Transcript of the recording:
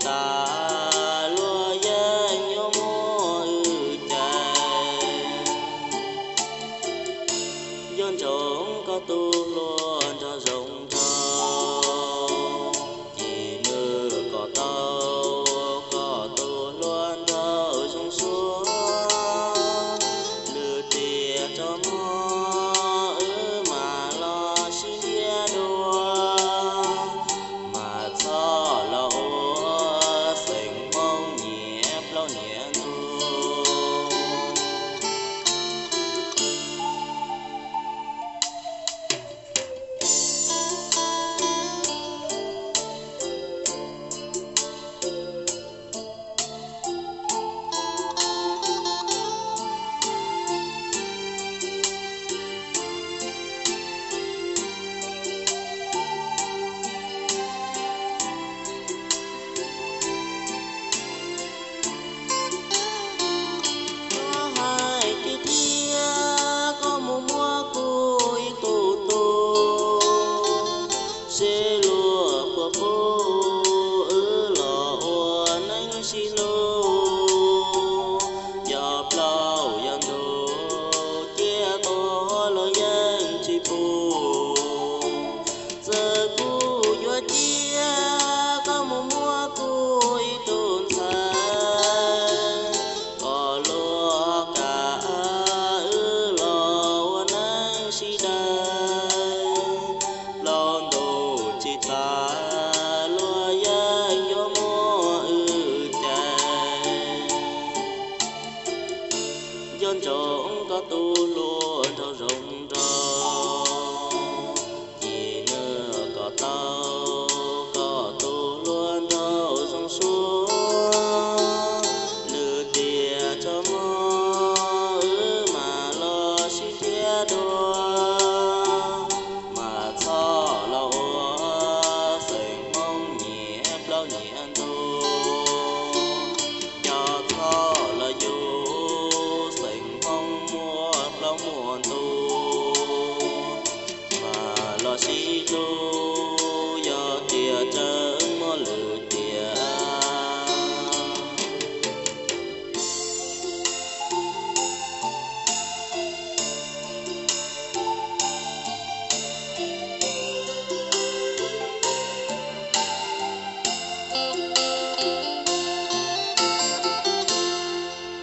tas luag yeej yuav muab wb cais. Nco ntsoov koj tus hluas nraug zoo nraug, ces nws kom tau koj tus hluas nraug zoo suab. Lwm tiam tso mov wb mam los sib ntiab dua, mas txhob los ua xeem Hmoob nyias plaub nyias ntug. Koj hais tiag tiag koj mus muab kuv ib tug tub, seb luag puas pub wb los ua neej sib hlub. Yog plaub yog ntug ciaj tuag los yeej tsis pub. Txawm kuv yuav ciaj koj mus muab kuv ib tug ntxhais, kom luag kam wb los ua neej sib daws. Plaub ntug tsis tas luag yeej yuav muab wb cais. Nco ntsoov koj tus hluas nraug zoo nraug, ces nws kom tau koj tus hluas nraug zoo suab. Lwm tiam tso mov wb mam los sib ntiab dua, mas txhob los ua xeem Hmoob nyias plaub nyias ntug. Cov txhob los yug xeem Hmoob muaj plaub muaj ntug, mas los sib hlub